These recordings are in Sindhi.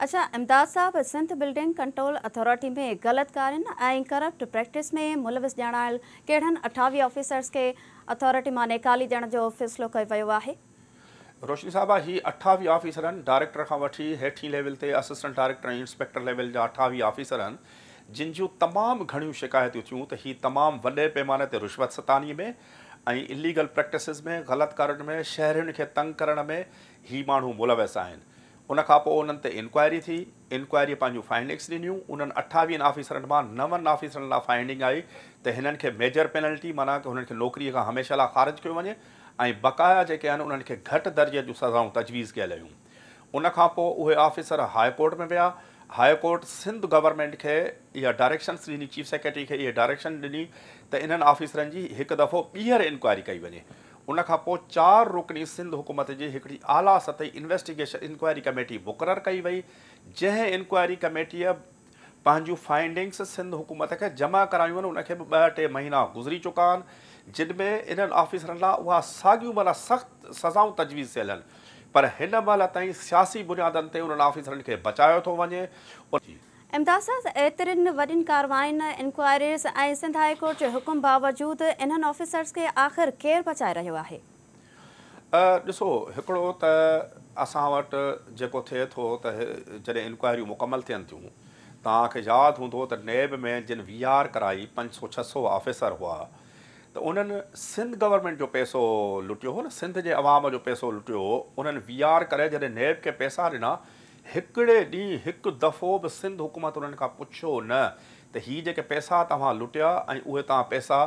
اڇا امداد صاحب، سنڌ بلڊنگ ڪنٽرول اٿارٽي ۾ غلط ڪارين ۽ ڪرپٽ پريڪٽس ۾ ملوث ڄاڻايل ڪهڙن 28 آفيسرز کي اٿارٽي مان نيڪالي ڏيڻ جو فيصلو ڪيو ويو آهي؟ روشني صاحبه، هي 28 آفيسرن، ڊائريڪٽر کان وٺي هيٺين ليول تي اسسٽنٽ ڊائريڪٽر ۽ انسپيڪٽر ليول جا 28 آفيسرن، جن جون تمام گهڻيون شڪايتون ٿيون ته هي تمام وڏي پيماني تي رشوت ستاني ۾ ۽ اليگل پريڪٽسز ۾، غلط ڪارين ۾، شهرين کي تنگ ڪرڻ ۾ هي ماڻهو ملوث آهن. ان کان پوء انهن تي انڪوائري ٿي، انڪوائريء پنهنجون فائنڊنگس ڏنيون، انهن 28 آفيسرن مان نون آفيسرن لاء فائنڊنگ آئي ته هنن کي ميجر پينلٽي معنيٰ ته هنن کي نوڪريء کان هميشه لاء خارج ڪيو وڃي ۽ بقايا جيڪي آهن انهن کي گهٽ درجي جون سزائون تجويز ڪيل هيون. ان کان پوء اهي آفيسر هاء ڪورٽ ۾ ويا، هاء ڪورٽ سنڌ گورنمينٽ کي اها ڊائريڪشنس ڏني، چيف سيڪريٽري کي اهي ڊائريڪشن ڏني ته انهن آفيسرن جي هڪ دفعو ٻيهر انڪوائري ڪئي وڃي. ان کان پوء چار رڪني سنڌ حڪومت جي هڪڙي اعليٰ سطحي انويسٽيگيشن انڪوائري ڪميٽي مقرر ڪئي وئي، جنهن انڪوائري ڪميٽيء پنهنجون فائنڊنگس سنڌ حڪومت کي جمع ڪرايون آهن، ان کي به ٻه ٽي مهينا گذري چڪا آهن، جن ۾ انهن آفيسرن لاء اها ساڳيون معنيٰ سخت سزائون تجويز ٿيل آهن، پر هن مهل تائين سياسي بنيادن تي انهن آفيسرن کي بچايو ٿو وڃي. امداد صاحب، ايترين وڏين ڪاررواين، انڪوائريز ۽ سنڌ هاء ڪورٽ جي حڪم باوجود انهن آفيسرز کي آخر ڪير بچائي رهيو آهي؟ ڏسو، هڪڙو ته اسان وٽ جيڪو ٿئي ٿو ته جڏهن انڪوائريون مڪمل ٿين ٿيون، توهان کي ياد هوندو ته نيب ۾ جن وي آر ڪرائي 500 600 آفيسر هئا ته انهن سنڌ گورنمينٽ جو پئسو لٽيو هو نه، سنڌ جي عوام جو پئسو لٽيو هو، انهن وي آر ڪري جڏهن نيب کي پئسا ڏنا هڪڙي ڏينهن هڪ دفعو به سنڌ حڪومت انهن کان پڇيو نه ته هي جيڪي پئسا توهان لٽيا ۽ اهي توهان پئسا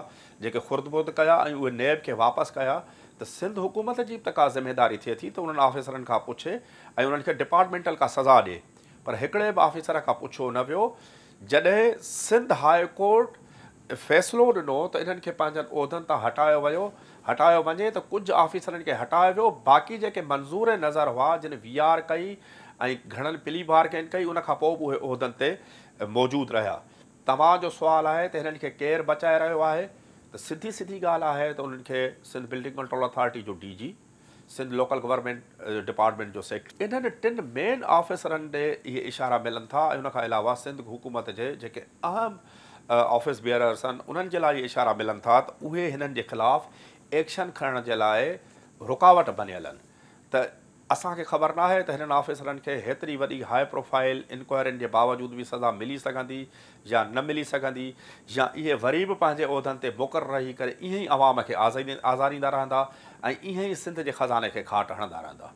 جيڪي خرد برد ڪيا ۽ اهي نيب کي واپس ڪيا ته سنڌ حڪومت جي به ته ڪا ذميداري ٿئي ٿي ته انهن آفيسرن کان پڇي ۽ انهن کي ڊپارٽمينٽل ڪا سزا ڏي پر هڪڙي به آفيسر کان پڇيو نه ويو جڏهن سنڌ هاء ڪورٽ فيصلو ڏنو ته انهن کي پنهنجن عهدن تان هٽايو ويو، هٽايو وڃي ته ڪجهه آفيسرن کي هٽايو ويو، باقي جيڪي منظور نظر هئا جن وي آر ڪئي ۽ گهڻن پلي بارگين ڪئي ان کان پوء به اهي عهدن تي موجود رهيا. توهان جو سوال آهي ته هنن کي ڪير بچائي رهيو آهي ته سڌي سڌي ڳالهه آهي ته انهن کي سنڌ بلڊنگ ڪنٽرول اٿارٽي جو D G, Sindh local government department جو سيڪريٽري، انهن ٽن مين آفيسرن ڏي اهي اشارا ملن ٿا ۽ ان کان علاوه سنڌ حڪومت جي جيڪي اهم آفيس بيئررس آهن انهن جي لاء اهي اشارا ملن ٿا ته اهي هنن جي خلاف ايڪشن کڻڻ جي لاء رڪاوٽ بنيل آهن ته اسان کي خبر ناهي ته هنن آفيسرن کي هيتري وڏي هاء پروفائيل انڪوائرين جي باوجود به سزا ملي سگهندي يا نه ملي سگهندي يا اهي وري به پنهنجي عهدن تي مقرر رهي ڪري ائين ئي عوام کي آزاريندا رهندا ۽ ائين ئي سنڌ جي خزاني کي کاٽ هڻندا رهندا.